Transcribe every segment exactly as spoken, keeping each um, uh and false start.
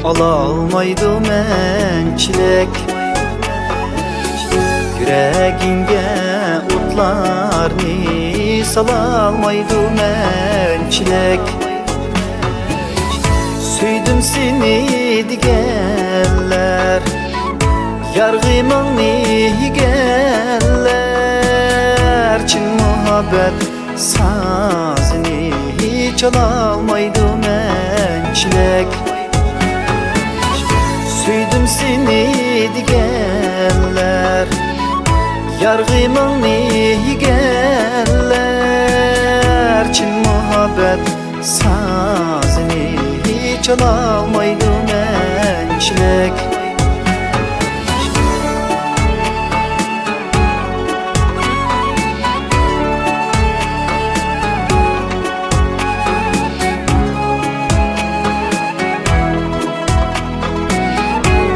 ئالالمايدۇ مەنچىلىك. يۈرەكىڭگە ئوتلارنى سالالمايدۇ مەنچىلىك. سۆيدۈم سېنى دېگەنلەر، يارغىمىڭنى يېگەنلەر، چىن مۇھەببەت سازىنى چالالمايدۇ مەنچىلىك. سۆيدۈم سېنى دېگەنلەر، يارغىمىڭنى يېگەنلەر، چىن مۇھەببەت سازىنى چالالمايدۇ مەنچىلىك.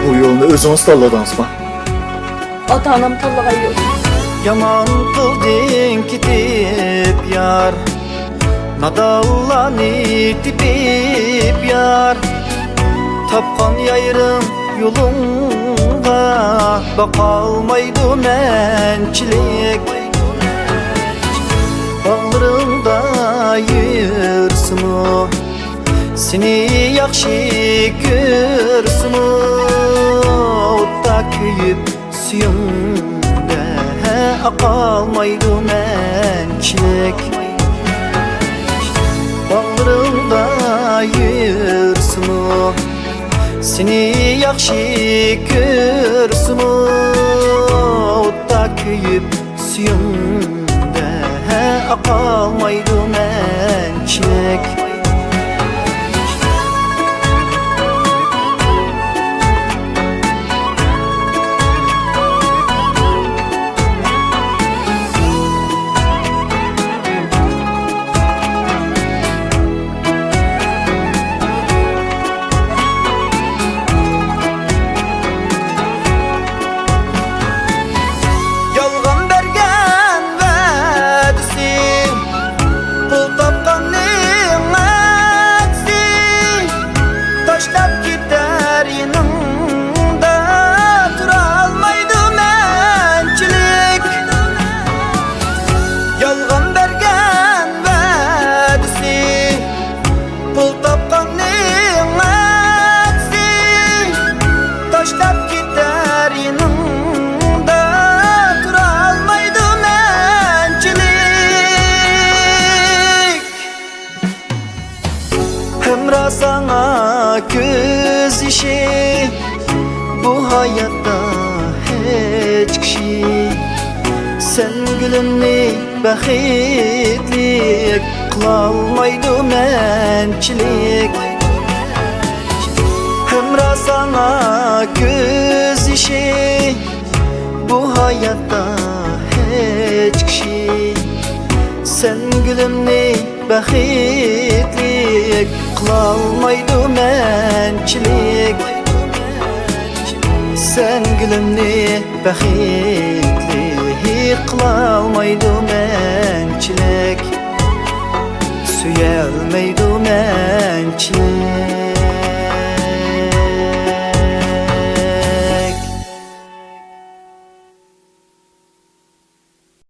بۇ يولنى ئۆزىڭىز تاللىدىڭىزمۇ؟ ئاتا-ئانام تاللىغان يول. يامان قىلدىڭ كېتىپ يار، نادانلارنى تېپىپ يار. تاپقان يارىڭ يولۇڭغا باقالمايدۇ مەنچىلىك. باغلىرىڭدا يۈرسىمۇ، سېنى ياخشى كۆرسىمۇ، ئوتتا كۆيۈپ سۈيۈڭدە ئاقالمايدۇ مەنچىلىك. باغلىرىڭدا يۈرسىمۇ، سېنى ياخشى كۆرسىمۇ، ئوتتا كۆيۈپ سۈيۈڭدە ئاقالمايدۇ مەنچىلىك. يالغان بەرگەن ۋەدىسى، پۇل تاپقاننىڭ ئەتىسى، تاشلاپ كېتەر يېنىڭدا تۇرالمايدۇ مەنچىلىك. يالغان بەرگەن ۋەدىسى، پۇل تاپقاننىڭ ئەتىسى، تاشلاپ كېتەر يېنىڭدا تۇرالمايدۇ مەنچىلىك. ھەمراھ ساڭا كۆز يېشى، بۇ ھاياتتا ھېچ كىشى سەن گۈلۈمنى بەختلىك قىلالمايدۇ مەنچىلىك. ھەمراھ ساڭا كۆز يېشى، بۇ ھاياتتا ھېچ كىشى سەن گۈلۈمنى بەختلىك قىلالمايدۇ مەنچىلىك. سەن گۈلۈمنى بەختلىك قىلالمايدۇ مەنچىلىك، سۆيەلمەيدۇ مەنچىلىك.